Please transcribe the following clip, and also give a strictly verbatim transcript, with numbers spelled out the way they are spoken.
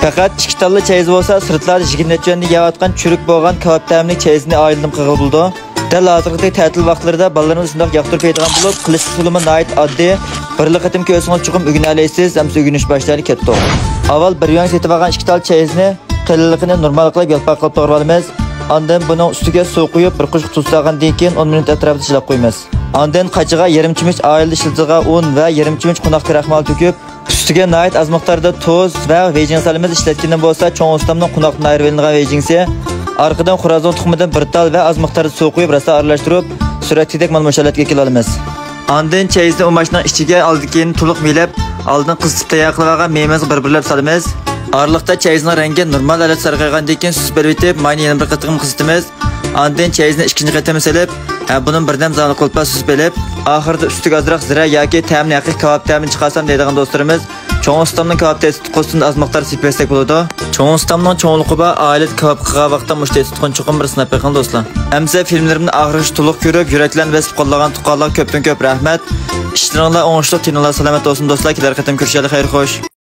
پەقەت ئىككى تاللا چەيزى بولسا، سىرتلاردا يىگىرمە نەچچە يۈەندىن يەۋاتقان چۈرۈك بولغان كاۋاپ تەملىك چەيزىنى ئايلىنىپ قىلغىلى بولىدۇ. دەل ھازىرقىدەك تەتىل ۋاقىتلىرىدا بالىلىرىمىز شۇنداق ياقتۇرۇپ يەيدىغان بولۇپ، قىلىش ئۇسۇلىمۇ ناھايىتى ئاددىي. بىرلا قېتىم كۆرسىڭىز چوقۇم ئۆگىنەلەيسىز. ئەمسە ئۆگىنىش باشلايلى، كەتتۇق. ئاۋۋال بىر يۈەنگە سېتىپ ئالغان ئىككى تال چەيزنى قېلىنلىقىنى نورمال قىلىپ يالپاق قىلىپ توغرىۋالىمىز. ئاندىن بۇنىڭ ئۈستىگە سۇ قۇيۇپ، بىر قوشۇق تۇز سالغاندىن كېيىن ئون مىنۇت ئەتراپىدا چىلاپ قويىمىز. ئاندىن قاچىغا يېرىم چۆمۈچ ئائىلىدە ئىشلىتىدىغان ئۇن ۋە يېرىم چۆمۈچ قوناق كرەخمال تۆكۈپ، ئۈستىگە ناھايىتى ئاز مىقداردا تۇز ۋە ۋېجىڭ سالىمىز. ئىشلەتكىنىم بولسا چوڭ ئۇستامنىڭ قوناقتىن ئايرىۋېلىنغان ۋېجىڭسى. ئارقىدىن خورازنىڭ تۇخۇمىدىن بىر تال ۋە ئاز مىقداردا سۇ قۇيۇپ، راسا ئارىلاشتۇرۇپ، سۈرەتتىكىدەك مانا مۇشۇ ھالەتكە كېلىۋالىمىز. ئاندىن چەيزنى ئۇماچنىڭ ئىچىگە ئالدىن كېيىن تولۇق مېلىپ، ئالدىن قىزىتىپ تەييار قىلىۋالغان مېيىمىزنى بىر-بىرلەپ سالىمىز. ئارىلىقتا چەيزنىڭ رەڭگى نورمال ھالەتتە سارغايغاندىن كېيىن سۈزۈپ بېرىۋېتىپ، ماينى يەنە بىر قېتىم قىزىتىمىز. ئاندىن چەيزنى ئىككىنچى قېتىم سېلىپ، ھە، بۇنىمۇ بىردەم زامانلىق قىلىپلا سۈزۈپ ئېلىپ، ئاخىرىدا ئۈستىگە ئازراق زىرە ياكى تەمىنى ھەقىقىي كاۋاپ تەمىنى چىقارسام دەيدىغان دوستلىرىمىز چوڭ ئۇستامنىڭ كاۋاپ تېستى قۇرۇسىدىن ئاز مىقدار سېپىپ بەرسەك بولىدۇ. چوڭ ئۇستامنىڭ چوڭلۇقى بار ئائىلىدە كاۋاپ قىلغان ۋاقىتتا مۇشۇ تېستىتقۇنى چوقۇم بىر سىناپ بېقىڭ دوستلار. ئەمسە فىلىملىرىمنى ئاخىرغىچە تولۇق كۆرۈپ، يۈرەكلەرنى بېسىپ قوللىغان تۇغقانلارغا كۆپتىن كۆپ رەھمەت. ئىشلىرىڭلار ئوڭۇشلۇق، تېنىڭلار سالامەت بولسۇن دوستلار. كېلەر قېتىم كۆرۈشەيلى، خەير خوش.